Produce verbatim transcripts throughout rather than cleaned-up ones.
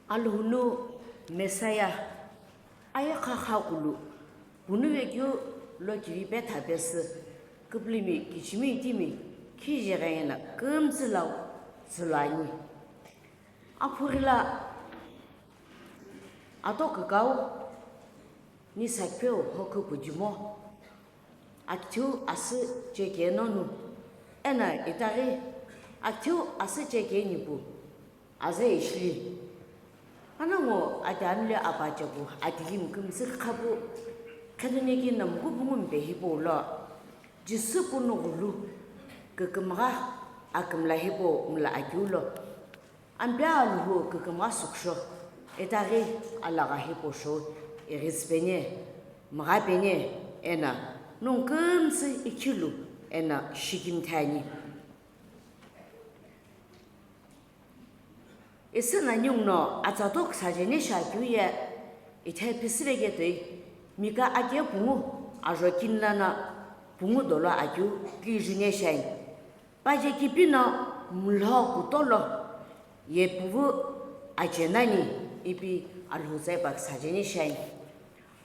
Alhou no Messiah ayeghi kha kulu, punu vekeu lo kivi petha pesü, küpülümi kichimi itimi khijeghi ena kümtsü lau tsülu ani. Aphughi lo ato kükau ni sakipeu hokhu pujimo, akithiu asü chekeu nonu, ena itaghi akithiu asü chekeu nipu aza ishi. Panongu ati anule apachepu ati li mkümsü khapu, khenuneki na mkupungu mpe hipau lo, Jisü punu ghulu kükümgha akümla hipau mla akeu lo, Ampeu Alhou kükümgha sükusho, itaghi alagha hipau shou, ighitsü pene, mgha pene, ena nongu kümtsü ikhilu ena shikimthi ani. Isü na ninguno atsa to küsaje ni shiakeu ye, ithe pisüveke toi, Mika ake pungu ajo kinla na pungu dolo akeu kiju ni shiani. Paje kipi no mlho kutolo ye puvu aje nani ipi Alhou tsa ipa küsaje ni shiani.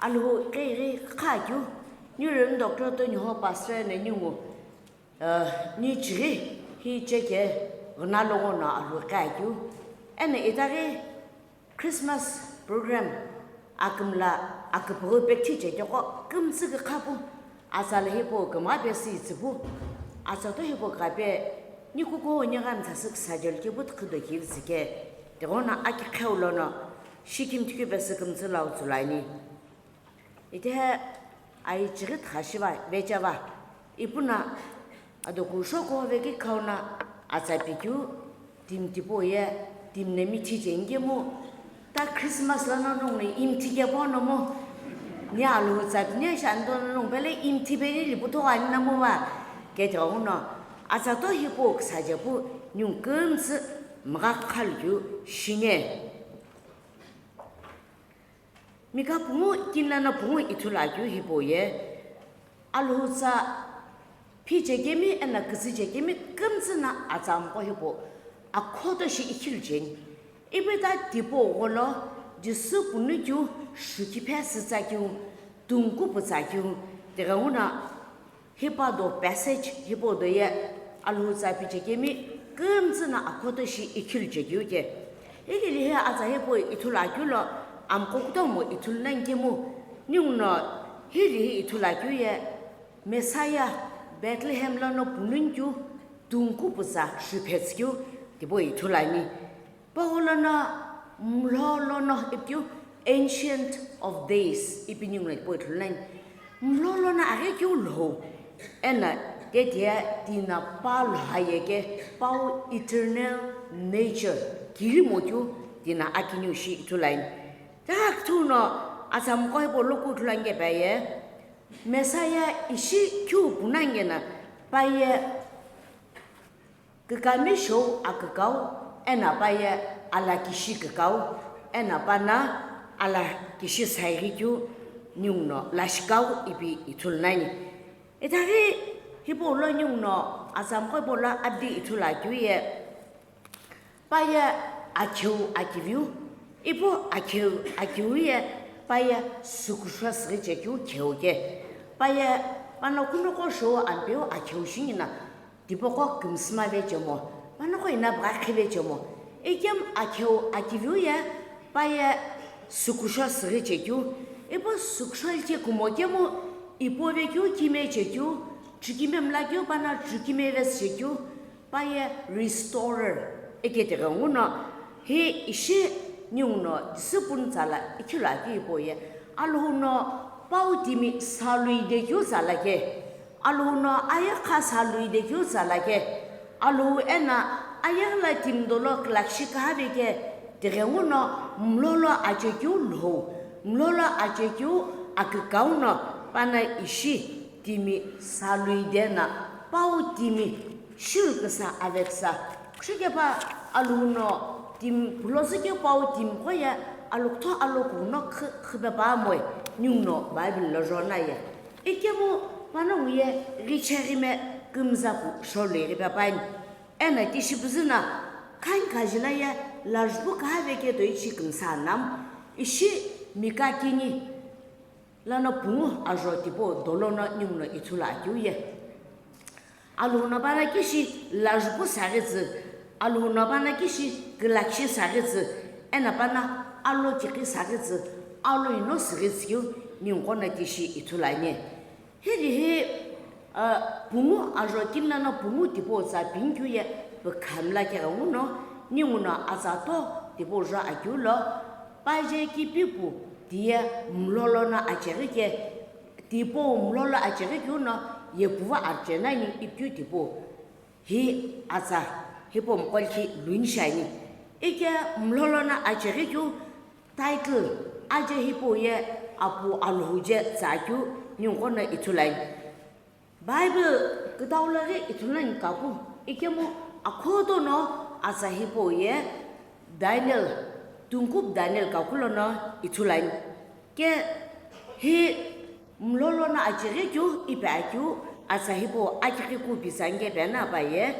Alhou qheghi kha akeu, ni renu doctor to niho pastor na ningu, uh, ni chighi hi cheke ghina longo no Alhou qhi akeu. Ena itaghi Christmas program akümla aküpüghü pekthi chekeqo kümtsü kükhapu, atsa lo hipau kümgha pesü itsüpu, atsa to hipau kükhape ni kukuo ni gha mtsasü küsaje lo kepu tüküdo kivitsü ke, tighono aki kheu lono shikimthi keu pesü kümtsü lau tsülu ani. Itehe ai chighi tha shiva vecheva, ipu na adoku shoko veki khauna atsa pikeu timi tipau ye timi na mithi chengemu, ta Christmas lono nongu imthi kepu nomu, ni Alhou tsa pini shani dono nongu pele imthi peni lipu thogho ani namu va, ke tighono atsa to hipau küsaje pu ningu kümtsü mgha khalu keu shini. Mika pungu kinla no pungu ithulu akeu hipau ye, Alhou tsa phichekemi ena kütsüchekemi kümtsü na atsa amqo hipau akhoto shi ikhilu cheni. Ipi ta tipau gholo Jisü punu keu shukiphe sütsa keu, tungku pütsa keu, tighenguno Hipau do passage, hipau do ye Alhou tsa phichekemi kümtsü no akhoto shi ikhilu chekeu ke. Hili hi atsa hipau ithulu akeu lo, amqo kutomo ithulu nani kemu, ninguno hili hi ithulu akeu ye, Messiah Bethlehem lono pununi keu, tungku pütsa shuphetsü keu, tipau ithulu ani. Pawu lono mlho lono ipi keu Ancient of Days ipi ninguno tipau ithulu nani. Mlho lono aghi keu lhou. Eno tetiye tina pa lhou aye ke pawu eternal nature kirimo keu tina akiniu shi ithulu ani. Tighenguno atsa amqo hipau loku ithulu ani ke paye. Messiah ishi keu punani keno paye kükami shou akükau, eno paye ala kishi kükau, eno pano ala kishi saighi keu ninguno lashikau ipi ithulu nani. Itaghi hipau lo ninguno atsa amqo hipau lo adi ithulu akeu ye, paye akheu akiviu, ipu akheu akiu ye, paye sükusho süghi chekeu kheu ke, paye pano kunoqo shou ampeu akheu shingino, tipaqo kümsüma vechemo, panoqo ina püghakhi vechemo. Ikemu akheu akiviu ye paye sükusho süghi chekeu, ipu sükusho liche kumo kemu ipu vekeu kime chekeu, chükime mlakeu pano chükime vesü chekeu, paye restorer. Ike tighenguno hi ishi ninguno discipline tsala ikhilu akeu hipau ye, Alhou no pawu timi saluide keu tsala ke. Alhou no ayeghi kha saluide keu tsala ke, Alhou eno ayeghi lo timi dolo kulakishi kha ve ke, tighenguno mlho lo achekeu lhou, mlho lo achekeu akükau no pano ishi timi saluide no pawu timi shirküsa aveküsa, kushikepa Alhou no timi pulosü keu pawu timiqo ye alokutho alokughuno khü-, khüpepa moe ninguno Bible lo jona ye. Ikemu panongu ye ghicheghi me kümza pu sholu ighipepa ani. Eno tishi püzü no khani khaji lo ye Lajupu kahave ke toi ishi kümsa nam, ishi mika kini, lono pungu ajo tipau dolo no ninguno ithulu akeu ye. Alhou no pano kishi lajupu saghitsü, Alhou no pano kishi külakshi saghitsü, eno pano alo kikhi saghitsü, alo ino süghitsü keu ninguqo no tishi ithulu ani. Hili hi, ah, pungu ajo kini lono pungu tipau tsa pini keu ye pükha mla keghenguno, ninguno atsa to tipau jo akeu lo, paje kipipu tiye mlolo no acheghi ke, tipau mlolo acheghi keu no yepuva arche nani ipikeu tipau. Hi atsa, hipau mqo likhi luni shiani. Ike mlolo no acheghi keu title aje hipau ye Apu Alhou je tsa keu ninguqo no ithulu ani. Bible kütau lo ghi ithulu nani kaku, ikemu akhoto no atsa hipau ye Daniel, tungkupu Daniel kaku lono ithulu ani. Ke hi mlolo no acheghi keu ipi akeu atsa hipau akighi kupi tsa nge pe na pa ye.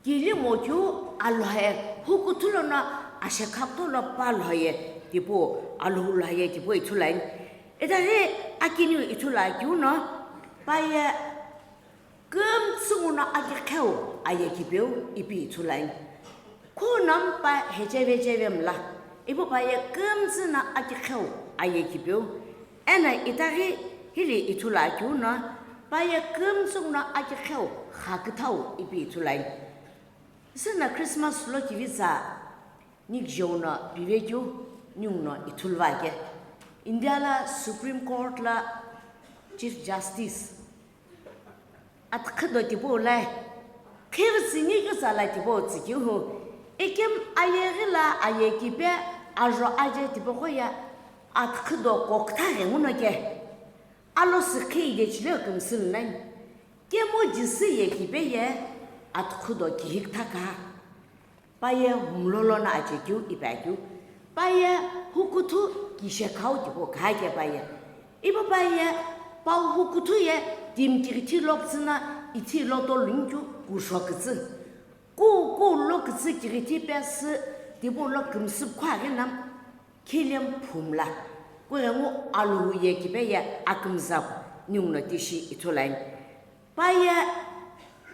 Kili ngo keu alhou ye, hukuthu lono ashekha kuto lo pa alhou ye tipau, Alhou lo ye tipau ithulu ani. Itaghi akiniu ithulu akeu no, pa ye kümtsü nguno akiqheu aye kipeu ipi ithulu ani. Khuno pa hecheve cheve mla, ipu pa ye kümtsü no akiqheu aye kipeu. Eno itaghi hili ithulu akeu no, pa ye kümtsü nguno akiqheu xaküthau ipi ithulu ani. Süna Christmas lo kivi tsa nikijeu no pive keu ninguno ithulu va ke. India lo Supreme Court lo Chief Justice athikhido tipau lo, khivitsü nikeu tsa lo tipau tsükeu hu, ikemu ayeghi lo aye kipe ajo aje tipaqo ye athikhido kokthaghi nguno ke, alo sükhi ide chile kümsü nani, kemu Jisü ye kipe ye athikhido kihikthaka. Pa ye mlolo no achekeu ipi akeu, pa ye hukuthu kishekhau tipau kha ke pa ye. Ipu pa ye pau hukuthu ye timi kighithi lo kütsü no ithi lo toluni keu kusho kütsü. Ku, ku lo kütsü kighithi pesü tipau lo kümsü khua ghi no khilemu phu mla. Kughengu Alhou ye kipe ye akümza pu ninguno tishi ithulu ani. Pa ye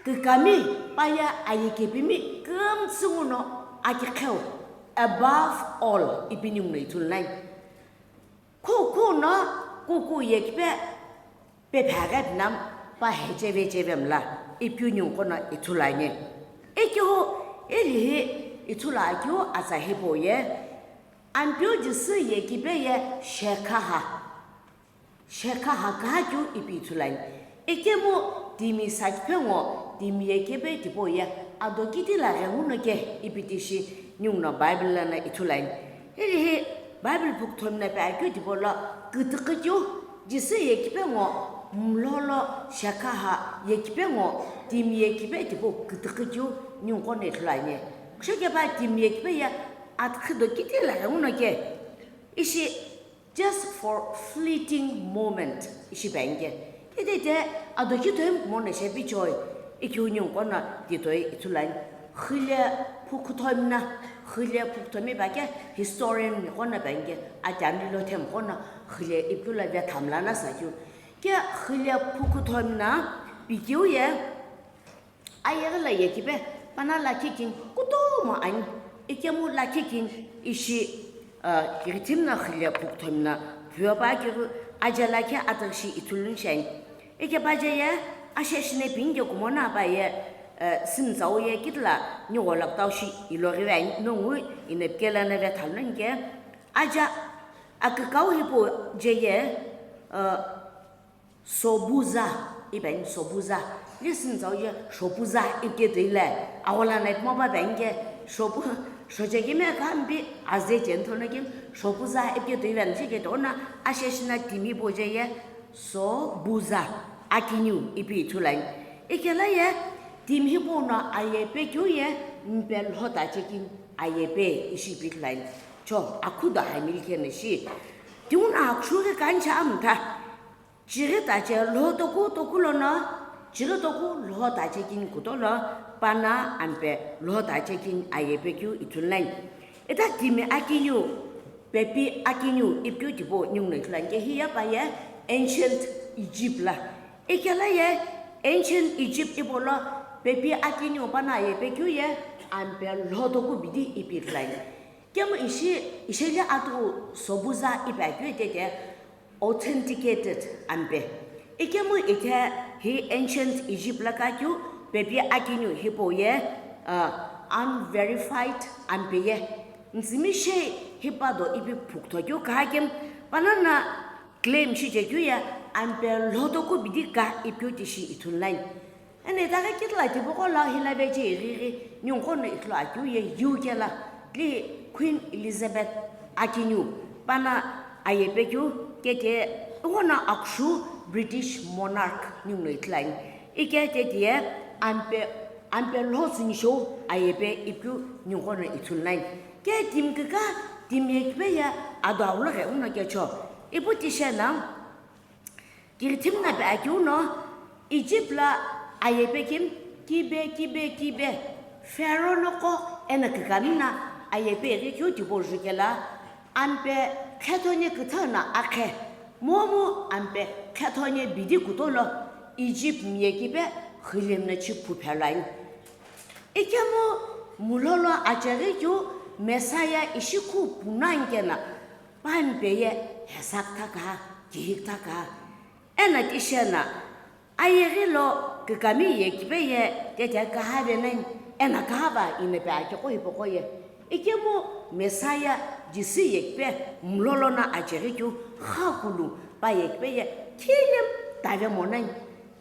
kükami, pa ye aye kipemi kümtsü nguno akiqheu, above all, ipi ninguno ithulu nani. Khu, khuno kuku ye kipe pephe aghi pi no pa hecheve cheve mla ipikeu ninguqo no ithulu ani. Ikeu hili hi ithulu akeu atsa hipau ye Ampeu Jisü ye kipe ye shekhaha. Shekhaha kha keu ipi ithulu ani. Ikemu timi sakiphe ngo, timi ye kipe tipau ye ado kiti lo ghenguno ke ipi tishi ninguno Bible lono ithulu ani. Hili hi Bible phukuthomino pe akeu tipau lo kütüqü keu, Jisü ye kipe ngo, mlolo shekhaha ye kipe ngo, timi ye kipe tipau kütüqü keu ninguqo no ithulu ani. Kusho ke pa timi ye kipe ye athikhido kiti lo ghenguno ke. Ishi just for fleeting moment ishi pe ani ke. Kete te ado kithoi mono shepi choi, ikeu ninguqo no titoi ithulu ani. Xile phukuthomino, xile phukuthomi pa ke historian miqo no pe ani ke, atami lo themiqo no xile ipikeu lo vetha mla no sa keu. Ke xile phukuthomino pikeu ye ayeghi lo ye kipe pano lakhi kini kutomo ani. Ikemu lakhi kini ishi, uh, kighithi mino xile phukuthomino phuve pa keu aja lakhi ataghi shi ithulu ni shi ani. Ike pa je ye asheshi no pini ke kumono pa ye, uh, simtsau ye kitila nigho lo kütau shi iloghi ve ani, nongu ino pike lono vetha lo nani ke. Aja akükau hipau je ye, uh, Sobuza, ipi ani Sobuza. Listen, tsa uye Shopuza ipike toi le. Agholo no ipimo pa pe ani ke Shopu, shoche kime khambi aze cheni thono kime Shopuza ipike toi ve ani, shi ke tono asheshi no timi pau je ye Sobuza akiniu ipi ithulu ani. Ikelo ye timi hipau no aye pe keu ye mpe lhota chekini aye pe ishi ipi ithulu ani. Cho, akhudo hami likhe no shi. Tiuno akhushu ghi kancha amtha. Chighi tache lho toku toku lono, chighi toku lho tache kini kuto lo, Pana ampe lhota chekini ayepe keu ithulu nani. Ita timi akiniu, pepi akiniu ipi keu tipau ninguno ithulu ani ke, hiye pa ye ancient Egypt la. Ikela ye ancient Egypt ipo lo pepi akiniu pana ayepe keu ye ampe lhotoku bidi ipi ithulu ani. Kemu ishi, isheli atu sobuza ipi akeu itete authenticated ampe. Ikemu ithe hi ancient Egypt la kakeu pepi akiniu hipau ye, uh, unverified ampe ye. Ntsimi she hipado ipi phuktho keu kaha kemu panana claim shichekeu ye ampe lhotoku bidi ka ipi keu tishi ithulu nani. Eno itaghi kitila tipaqo lo hila veche ighighi ninguqo no ithulu akeu ye U K la, ti Queen Elizabeth akiniu pana ayepe keu kete ighono akushu British monarch ninguno ithulu ani. Ike tete ye ampe, ampe lho tsünishou ayepe ipi keu ninguqo no ithulu nani. Ke timi kika, timi yekipe ye ado auloghi uno kecho. Ipu tishena Kighithimi nape akeu no, Egypt la ayepe kemu kibe, kibe, kibe, Pharaoh noqo eno kikami no ayepe ighi keu tipau jukela, ampe khethone küthau no akhe, momu ampe khethone bidi kuto lo Egypt miyekipe ghilemu no chi phu phelu ani. Ikemu mulholo acheghi keu Messiah ishi khu puno ani keno, pa ampe ye hesakütha kaha, kihikütha kaha. Eno tishena, ayeghi lo kikami yekipe ye tete kaha ve nani, eno kaha va inope akiqo hipaqo ye. Ikemu Messiah Jisü yekipe mulholo no acheghi keu xakulu pa yekipe ye khilemu tave mo nani.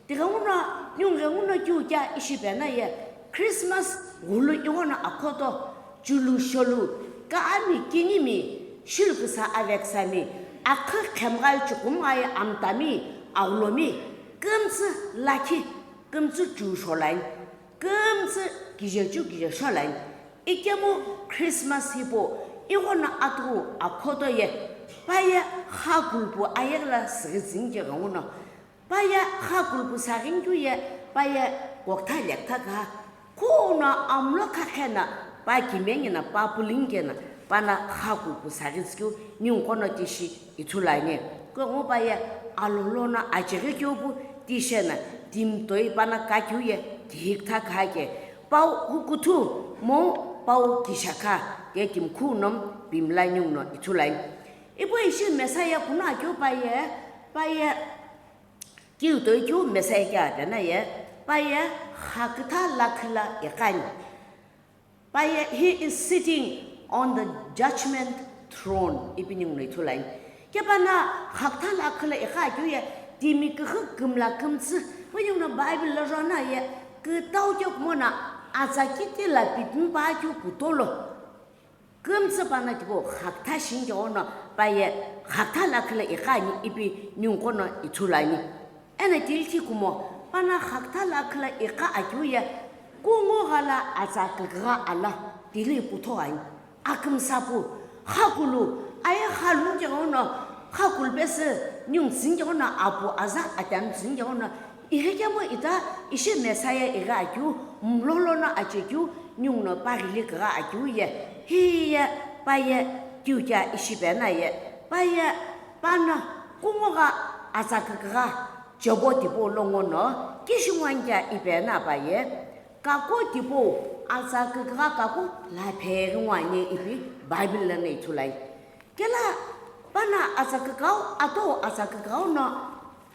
Tighenguno, ningu ghenguno keu kea ishi pena ye Christmas ghulu ighono akhoto, chulu sholu, kaami kinimi, shiluküsa aveküsami, akhi khemghai chukumghai amtami, aghulomi, kümtsü lakhi, kümtsü chu sholani, kümtsü kije chu kije sholani. Ikemu Christmas hipau ighono atu akhoto ye, pa ye xakulupu ayeghi lo süghitsüni ke ghenguno. Pa ye xakulupu saghini keu ye, pa ye kokütha lekütha kaha, khuno amulo khakhe no, pa kimengi no, pa pulini keno, pano xakulupu saghitsü keu ninguqo no tishi ithulu ani. Kughengu pa ye alolo no acheghi keu pu tishena, timi toi pano kakeu ye kihikütha kaha ke, pau hukuthu mo pau kishakha ke timi khuno pimla ninguno ithulu ani. Ipu ishi Messiah puno akeu pa ye, pa ye Kiu toi keu Messiah kea pena ye, pa ye xakütha lakhi lo iqani. Pa ye, he is sitting on the judgment throne, ipi ninguno ithulu ani. Kepana xakütha lakhi lo iqa keu ye, timi küxü kümla kümtsü, pu ninguno Bible lo jona ye, kütau keu kumo no atsa kiti lo pipimi pa keu kuto lo. Kümtsü pano tipau xakütha shini ke ghenguno pa ye xakütha lakhi lo iqa ani ipi ninguqo no ithulu ani. Eno tilthi kumo pano xakütha lakhi lo iqa akeu ye kungu gha lo atsa kükügha alo tili putho ani. Akümsa pu, xakulu, aye xalu ke ghenguno, xakulu pesü ningu tsüni ke ghenguno apu aza atami tsüni ke ghenguno, Ighi kemu ita ishi Messiah ighi akeu, mulholo no achekeu, ninguno pa ghili kugha akeu ye, hiye pa ye kiu kea ishi pena ye, pa ye pano kungugha atsa kükügha chebo tipau lo ngono, kishi ngwani kea ipena pa ye, kaku tipau atsa kükügha kaku laphe ghi ngwani ipi Bible lono ithulu ani. Kela pano atsa kükau, ato atsa kükau no,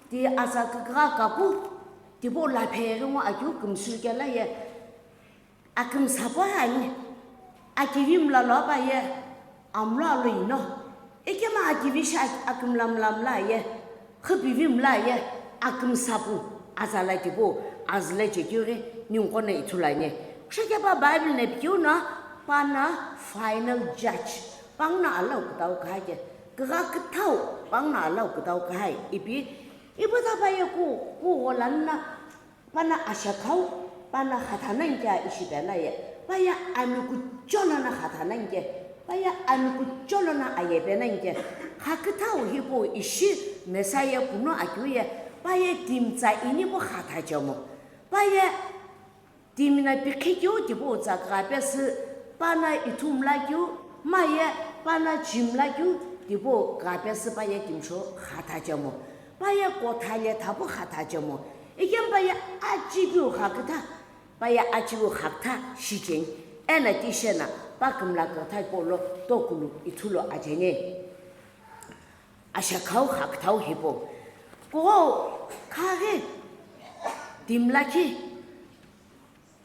ti atsa kükügha kaku, tipau laphe ghi ngo akeu kümsü kela ye, akümsa pu ani, akivi mla lo pa ye, amlo alo ino, ikemu akivi shi ak-, akümla mla mla ye, xüpivi mla ye, akümsa pu, atsa lo tipau, azü lo chekeu ghi, ninguqo no ithulu ani. Kusho kepa Bible no pikeu no, pano final judge, panguno alo kütau kahai ke, kugha küthau, panguno alo kütau kahai, ipi, ipu ta pa ye ku, ku ghola no, pano ashakhau, pano xatha nani kea ishi pena ye, pa ye ami kuchou lono xatha nani ke, pa ye ami kuchou lono aye pena nani ke, xaküthau hipau ishi Messiah puno akeu ye, pa ye timi tsa ini pu xatha chemo, pa ye Timi no pikhi keu tipau tsa kugha pesü, pa no ithu mla keu, ma ye pa no chi mla keu tipau kugha pesü pa ye timi sho khatha chemo. Pa ye kotha le thapu khatha chemo. Ikemu pa ye achipiu khakütha, pa ye achipiu khakütha shicheni. Eno ti she no pa kümla kugha tipau lo tokulu ithu lo ajeni. Ashakhau khaküthau hipau. Kughou khaghi timi lakhi,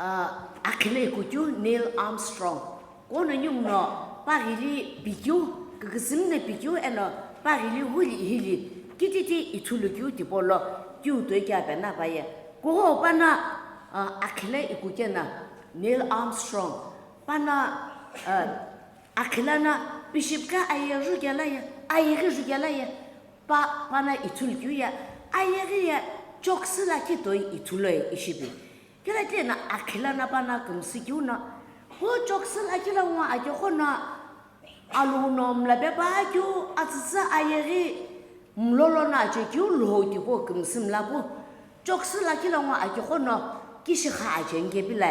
ah, akhile ikukeu Neil Armstrong. Kuno ninguno paghili pikeu, küküsümno pikeu eno paghili huli hili kititi ithulu keu tipau lo keu toi kea pe no pa ye. Kughou pa no, ah, akhile ikukeno Neil Armstrong. Pa no, ah, akhile no bishop ka ayeghi jukela ye, ayeghi jukela ye, pa, pa no ithulu keu ye, ayeghi ye choksu lakhi toi ithulu ye ishipi. Kela tile no akhile no pa no kümsü keu no, hu choksu lakhi lo ngo akeqo no, Alhou no mla pe pa keu atsütsü ayeghi mlolo no ache keu lhou tipau kümsü mla pu. Choksu lakhi lo ngo akeqo no kishi kha ache nge pila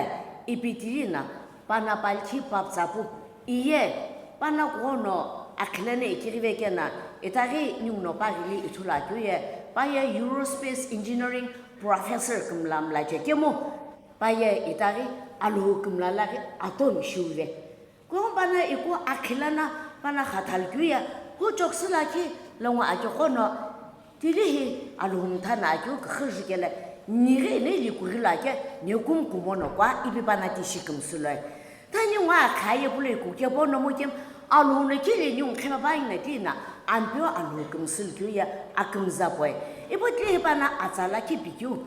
ipi tili no pa no pa likhi pa pütsa pu. Iye pa no kughou no akhile no ikighive keno itaghi ninguno paghili ithulu akeu ye pa ye Aerospace Engineering Professor kümla mla che kemu pa ye itaghi Alhou kümla laghi atom shiuve. Kughou pa no iku akhile no pa no khatha lo keu ye, hu choksu lakhi lo ngo akeqo no tili hi Alhou mtha no akeu kükhu jukela, nighi ne likughi lo ake, ne kumo kumo no kua ipi pa no tishi kümsü lo. Tani ngo akha ye pulo ikuke po no mo kemu Alhou no kile ningu khema pa ina ti no Ampeu Alhou kümsü lo keu ye akümza poi. Ipu tili hi pa no atsa lakhi pikeu.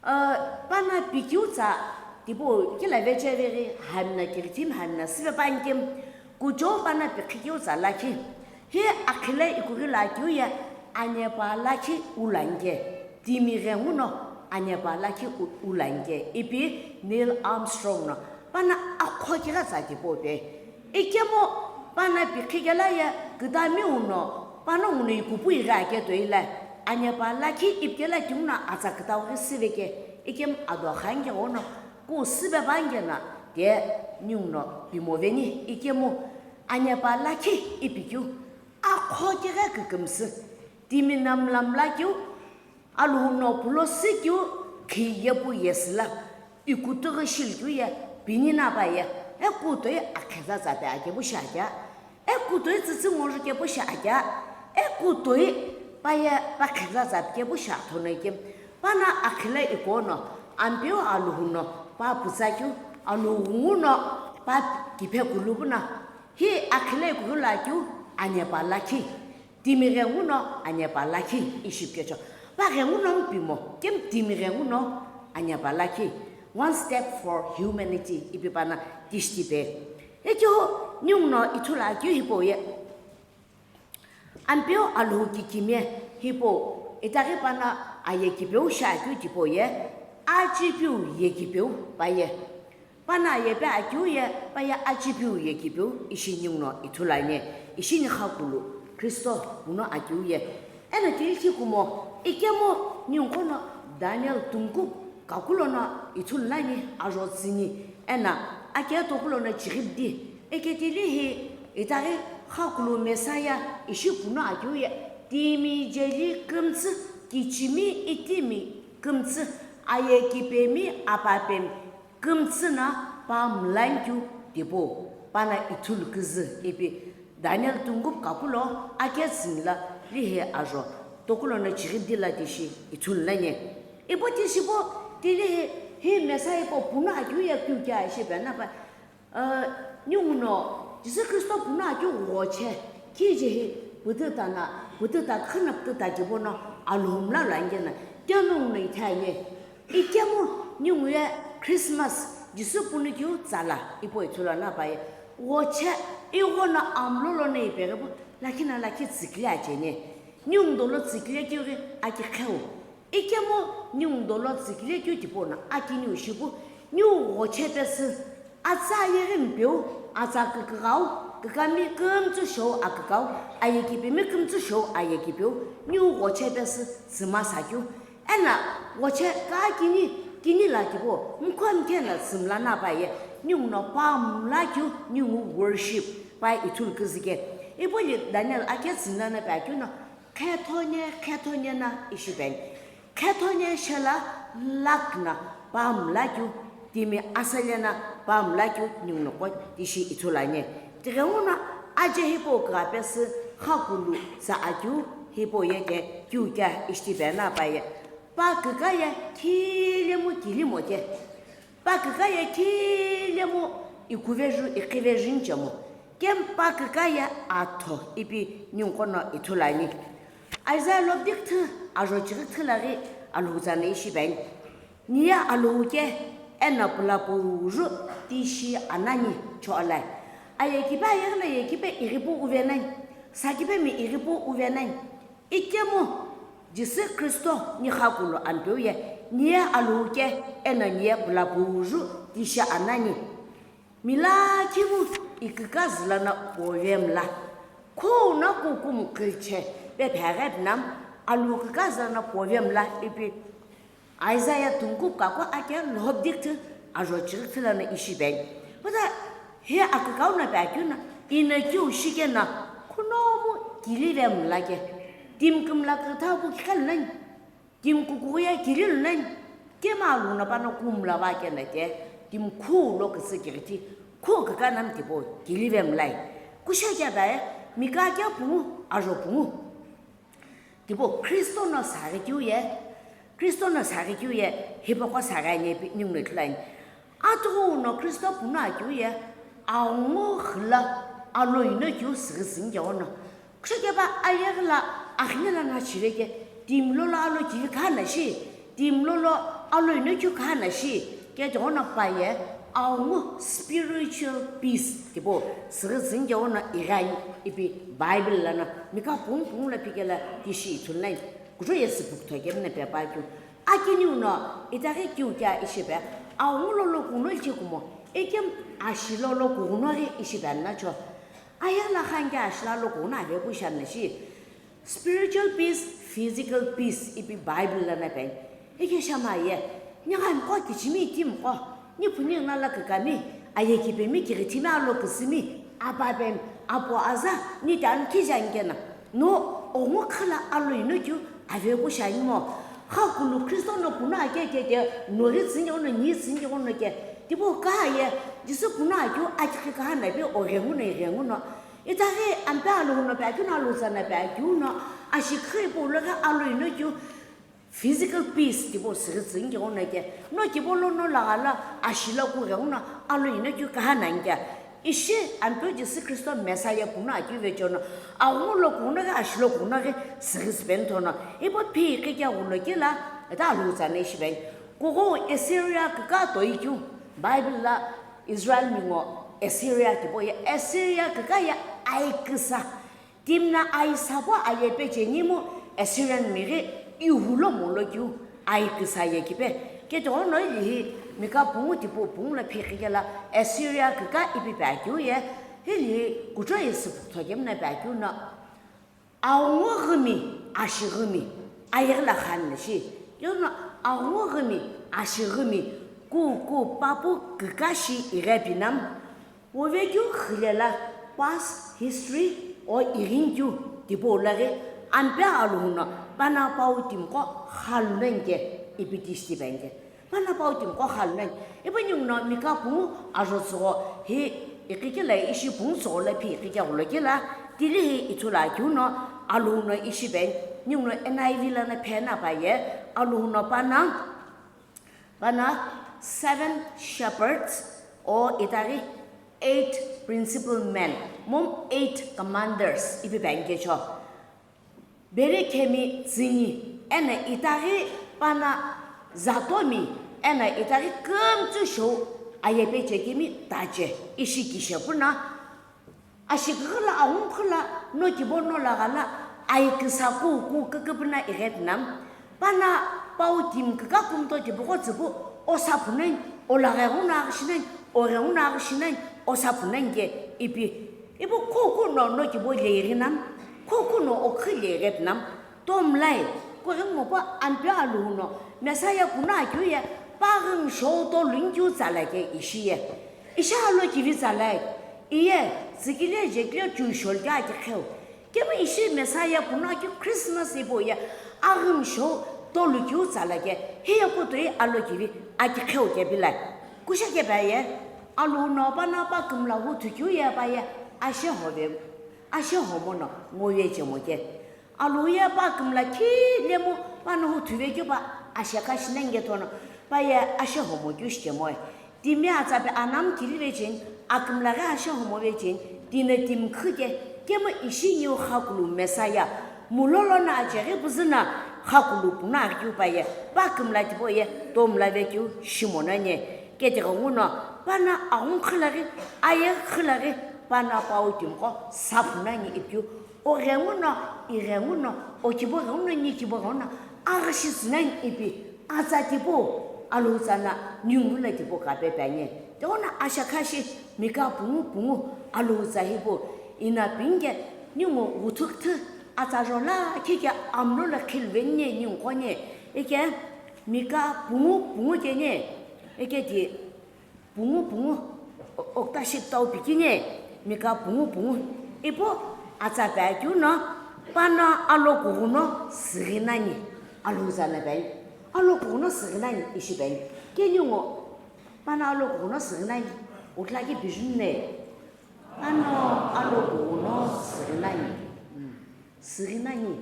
Ah, pa no pikeu tsa tipau kila vecheveghi hamna kirithim hamna sive pa nkemu kuchou pa no pikhi keu tsa lakhi. Hi akhile ikughi lo akeu ye anepa lakhi ula nge. Timi ghenguno anepa lakhi u-, ula nge. Ipi Neil Armstrong no pa no akho kigha tsa tipau pe. Ikemu pa no pikhi kela ye kütamiu no pa no nguno ikupu ighi ake toi lo, anepa lakhi ipi kela keu no atsa kütau ghi sive ke, ikemu ado khange ono ku sive pa nge no te ninguno pimove ni ikemu anepa lakhi ipi keu akho kigha kükümsü timi no mla mla keu Alhou no pulo sü keu khi ye pu ye sü lo, ikutughi shi lo keu ye pini no pa ye, ekutoi akheza tsa pe akepu shi akea, ekutoi tsütsü ngo jukepu shi akea, ekutoi pa ye pa kheza tsa pe kepu shi athono ikemu. Pa no akhile ikuno Ampeu Alhou no pa pütsa keu, Alhou ghungu no pa kiphe kulupu no, hi akhile ikughi lo akeu anepa lakhi. Timi ghenguno anepa lakhi ishi pu kecho. Pa ghenguno pimo, kemu timi ghenguno anepa lakhi. One step for humanity ipi pa no tishiti pe. Ikemu ninguno ithulu akeu hipau ye. Ampeu Alhou kikimiye hipau, itaghi pa no ayekipeu shi akeu tipau ye, achipiu yekipeu pa ye. Pa no aye pe akeu ye, pa ye achipiu yekipeu ishi ninguno ithulu ani, ishi ni khakulu Kristo puno akeu ye. Eno tiliki kumo, ikemu ninguqo no Daniel tungu kakulo no ithulu nani ajo tsüni, eno ake tokulo no chighipdi, eke tili hi itaghi khakulu Messiah ishi puno akeu ye, timi jeli kümtsü, kichimi itimi kümtsü, ayekipemi apapemi kümtsü no pa mla nkeu tipau pa no ithulu küzü ipi Daniel tungu kakulo ake tsüni lo lihi ajo tokulo no chighipdi lo tishi ithulu nani. Ipu tishi pu tili hi, hi Messiah pu puno akeu ye keu kea ishi pe no pa, ah, ninguno Jisü Kristo puno akeu ghoche kije hi pütüta no, pütüta khüno pütüta kibo no Alhou mla lo ange no keno nguno ithai ani. Ikemu ningu ye Christmas Jisü puno keu tsa lo ipu ithulu no pa ye. Ghoche ighono amlo lono ipeghi pu lakhi no lakhi tsükile acheni. Ningu dolo tsükile keu ghi akiqheu. Ikemu ningu dolo tsükile keu tipau no akiniu shipu. Ningu ghoche pesü atsa ayeghi mpeu, atsa küküghau, kükami kümtsü shou akükau, ayekipemi kümtsü shou ayekipeu, ningu ghoche pesü tsümasa keu. Eno ghoche kakini Kini la tipau, mkhomi kena tsümla na pa ye, ningu no pa mla keu, ningu worship pa ithulu kizike. Ipo li Daniel ake tsümla na pa keu no, khethonye, khethonye na ishi pen. Khethonye shela lak na pa mla keu, timi asale na pa mla keu, ningu no ko tishi ithulu anye. Tighengu no aje hipau kapesü khakulu sa akeu, hipau ye ke keu kya ishi pen na pa ye. Pa kükaya khilemu kilimo ke. Pa kükaya khilemu ikuveju, iqiveju nchemo. Kemu pa kükaya atho ipi ningu no ithulu ani. Isaiah lo bikthü, ajo chighi thülaghi Alhou tsana ishi pen. Niye Alhou ke eno pulapuju tishi anani chola. Aye kipe ayeghi la ye kipe ighipu uvenani. Sa kipe mi ighipu uvenani. Ikemu Jisü Kristo ni khakulu Ampeu ye, niye Alhou ke eno niye pulapuju tishi anani. Mila kimu ikükazü lono puve mla. Khuna kukumu khilche pe pheghe nam Alhou kükazü lono puve mla ipi Isaiah tungku kaku ake lhobdikthü ajo chighi thülana ishi pen. Pata he akükau na pe akeu na, ina keu shike na, khunomu kilive mla ke. Timi kümla kütha pu kikhalu nani. Timi kukuya kililu nani. Kema lu na pano kumla va ke na ke. Timi khu lo küsü kirithi. Khu kükana mtipau kilive mlai. Kusha kya ba ye, mika kya pungu, ajo pungu. Tipau Kristo no saghi keu ye, Kristo no saghi keu ye, hipaqo saghi ani ipi ningu no ithulu ani. Atughu no Kristo punu akeu ye, aghungu ghila alo ino keu sighi züni keghono. Kusho keba ayeghi la aghini la na chire ke, timi lolo alo kili kahana shi, timi lolo alo ino keu kahana shi, ke keghono pa ye, aghungu spiritual peace, tipau, sighi züni keghono ighi ani ipi Bible lono, mika pungu pungu lo phikela tishi ithulu nani, kujo ye süpükütho kemu na pe pa keu. Akiniu no, itaghi keu kya ishi pe, aghungu lolo kughuno ichi kumo, ikemu ashi lolo kughuno ghi ishi pe anacho. Ayeghi la khanike ashi lolo kughuno avepu shi ana shi. Spiritual peace, physical peace ipi Bible lono pen. Ike shama ye, nighami qo kichimi timi qo, niphuni nala kükami, aye kipemi kirithimi alo küsümi, apapemi, apo aza, ni tanu kijanike na, no ongu khala alo ino keu avepu shi ani mo. Khakulu Kristo no punu ake ke ke, no ri tsüni ono, ni tsüni ono ke, tipau ka ye, Jisü punu akeu akikhi kahana ipi oghenguno ighenguno. Itaghi ampe Alhou no pe akeu no Alhou tsana pe akeu no, ashi khipau loghi alo ino keu physical peace tipau sighi züni keghono ke, no kibo lo no lagha lo ashi lo kughenguno alo ino keu kahana ani kya. Ishi Ampeu Jisü Kristo Messiah punu akeu vecheono, aghungu lo kughuno ghi ashi lo kughuno ghi sighi züpeni thono. Ipo phi iqi keghulo kila, ita Alhou tsana ishi pen. Kughu Assyria küka toi keu, Bible la Israelmi ngo Assyria tipau ye, Assyria küka ye ai küsa. Timi no ai sapo aye pe cheni mu Assyrianmi ghi ihulo molo keu ai küsa ye kipe. Ketono ilihi mika pungu tipau pungu lo phikhi kela Assyria küka ipi pe akeu ye, hilihi kujo ye süpükütho kemu na pe akeu no. Aghungu ghimi, ashi ghimi, ayeghi la khani shi. Ketono aghungu ghimi, ashi ghimi, ku, ku, papu, küka shi ighi pi nam. Puve keu ghile la past history o ighi keu tipau laghi ampe Alhou no pana pau timi qo khalu nani ke ipi tishi pen ke. Pana pau timi qo khalu nani. Ipi ningu no mika pungu ajo tsügho hi iqi kela ishi pungu tsügho lo phi iqi keghulo kila tili hi ithulu akeu no Alhou no ishi pen ningu no N I V lono phena pa ye Alhou no pana Pana seven shepherds o itaghi eight principal men, momu eight commanders ipi pe ani kecho. Bere khemi tsüni, eno itaghi pana zatomi, eno itaghi kümtsü shou aye pe chekemi tache ishi kishepu no Ashiküghü lo, aghumkhu lo, no kibo no lagha lo, ai küsa kuku küküpüna ighi pi nam. Pana pau timi küka kumto tipaqo tsüpu, o saphu nani, o lagha ghenguno aghi shi nani, o ghenguno aghi shi nani, o saphu nani ke ipi. Ipu khuku no, no kibo le ighi nam, khuku no o khü le ighi pi nam. Tomlai, kughengu mopu Ampeu Alhou no, Messiah punu akeu ye, Paghim shou tolu nikeu tsala ke ishi ye. Ishi alo kivi tsala ye. Iye, tsikile jekile chuishol ke akikheu. Kemu ishi Messiah puno akeu Christmas ipo ye. Aghim shou tolu keu tsala ke. Hiye kutoi alo kivi akikheu ke bila. Kusha ke ba ye. Alo no pa na pa kümla hu thukeu ye pa ye. Ashe hove. Ashe homo no ngo ye chemo ke. Alo ye pa kümla khi lemu pa no hu thuve keu pa ashe kha shinenge thono pa ye ashe homo keu shikemoe. Timi atsa pe anam kili vecheni, akümla ghi ashe homo vecheni, tine timi khike, kemu ishi niu khakulu Messiah, mulolo na acheghi püzü na khakulu puno aghiu pa ye, pa kümla tipau ye, tomla vekeu shimo nani, ketighengu no, pa na aghungu khila ghi, aye khila ghi, pa na pau timiqo, sapu nani ipikeu, Oghenguno, ighenguno, okibo ghenguno, nikibo ghenguno, aghüshi tsunani ipi, atsa tipau, alou tsana, ningu lo tipau kape piani. Tighenguno ashakhashi, mika pungu pungu, alou tsa hipau, ina pinge, ningu ghuthu küthü, atsa jola, khike amlo lo khilveni, ningu koni, ike, mika pungu pungu keni, ike ti, Pungu pungu, o-, okta shi tau pikini, mika pungu pungu. Ipu atsa pai keu no, pa no alo kughuno sighi nani, alou tsana pai. Alo kughuno sighi nani ishi pai. Keni ngo, pa no alo kughuno sighi nani, utla ki bijun ne. Pa no alo kughuno sighi nani. Hmm. Sighi nani.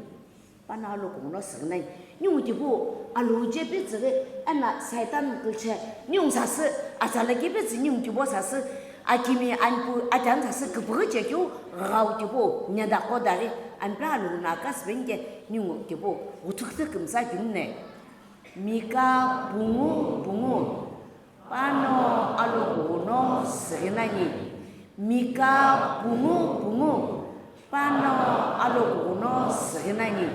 Pa no alo kughuno sighi nani. Ningu tipau alou je pitsü ghi, ena Satan külche, ningu sasü, atsa lo ke pitsü ningu tipau sasü, akimi anpu, atani sasü küpüghü chekeu, ghau tipau, nyeda koda ghi, anpe alou no akasü penike, ningu tipau, ghuthu küthü kümsa kini ne. Mika pungu pungu. Pa no alo kughuno sighi nani. Mika pungu pungu. Pa no alo kughuno sighi nani.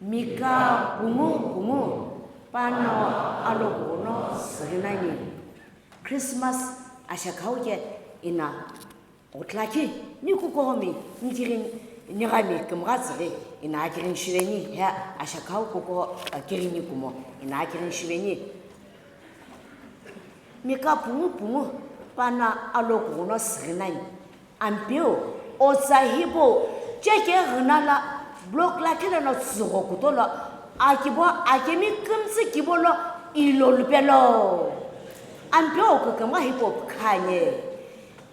Mika pungu pungu. Pa no alo kughuno sighi nani. Christmas ashakhau ke ina. Ghutlakhi, ni kukomi, ni kighini, ni ghami kümgha tsüghi, ina akighini shiveni, he ashakhau kuko, eh, kighini kumo, ina akighini shiveni. Mika pungu pungu, pa no alo kughuno sighi nani. Ampeu, otsa hipau, cheke ghina la, block lakhi lono tsügho kuto lo, akibo, akemi kümtsü kibo lo, ilo lupelo. Ampeu, kükümgha hipau, khanye.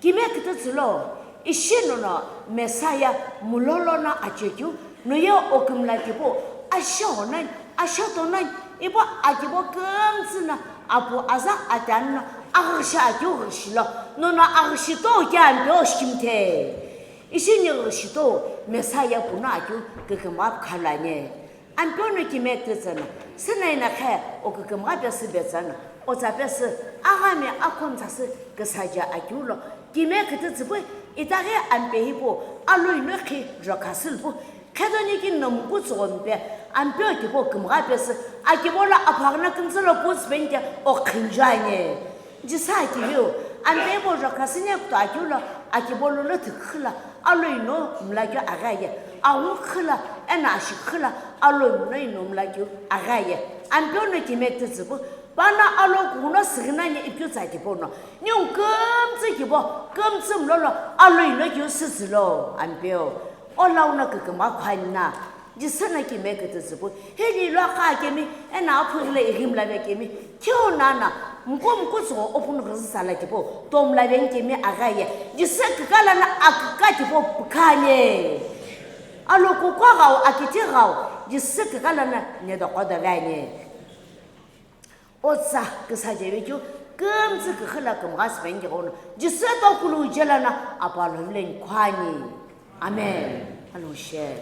Kime kütütsü lo, ishi nono Messiah mulolo no achekeu, noye okümla tipau, ashe honani, ashe tonani, ipu akibo kümtsü no, apu aza atani no, aghüshi akeu ghüshi lo, nono aghüshi to ke ampeu shikimthe. Ishi ni ghüshi to, Messiah puno akeu, kükümgha khalane. Ampeu no kime kütütsü no, sina ina khe o kükümgha pesü betsü no, otsa pesü, aghami akhom tsasü küsaje akeu lo, kime kütütsü pu, itaghi ampe hipau, alou ino khi jokhasü lu pu, khedo ni ki no muku tsügho mpe, ampeu tipau kümgha pesü, akibo lo aphaghi no kümtsü lo putsü penike o khinju ani. Jisü akiliu, ampe hipau jokhasü ni kuto akeu lo, akibo lo lo thikükhü lo, Alou ino mlakeu aghi aye, awu khila, ena ashi khila, alou ino mlakeu aghi aye. Ampeu no kime kütütsü pu, pa no alo kughuno sighi nani ipikeu tsa tipau no. Ningu kümtsü kibo, kümtsü mlolo, alou ino keu sütsü lo, ampeu. O lau no kükümgha khani na. Jisü no kime kütütsü pu, heli lo akha kemi, ena aphughi lo ighi mla ve kemi, Keu nana, mku mku tsügho opunu ghüzü sala tipau, tomla veni kemi aghi aye. Jisü kükala no aküka tipau pükhani. Alo kukwa ghau, akiti ghau, Jisü kükala no nedoqo doveni. Otsa küsaje vekeu, kümtsü kükhü lo kümgha süveni keghono. Jisü tokulu jela no, apalo vileni khwani. Amen. Alo she.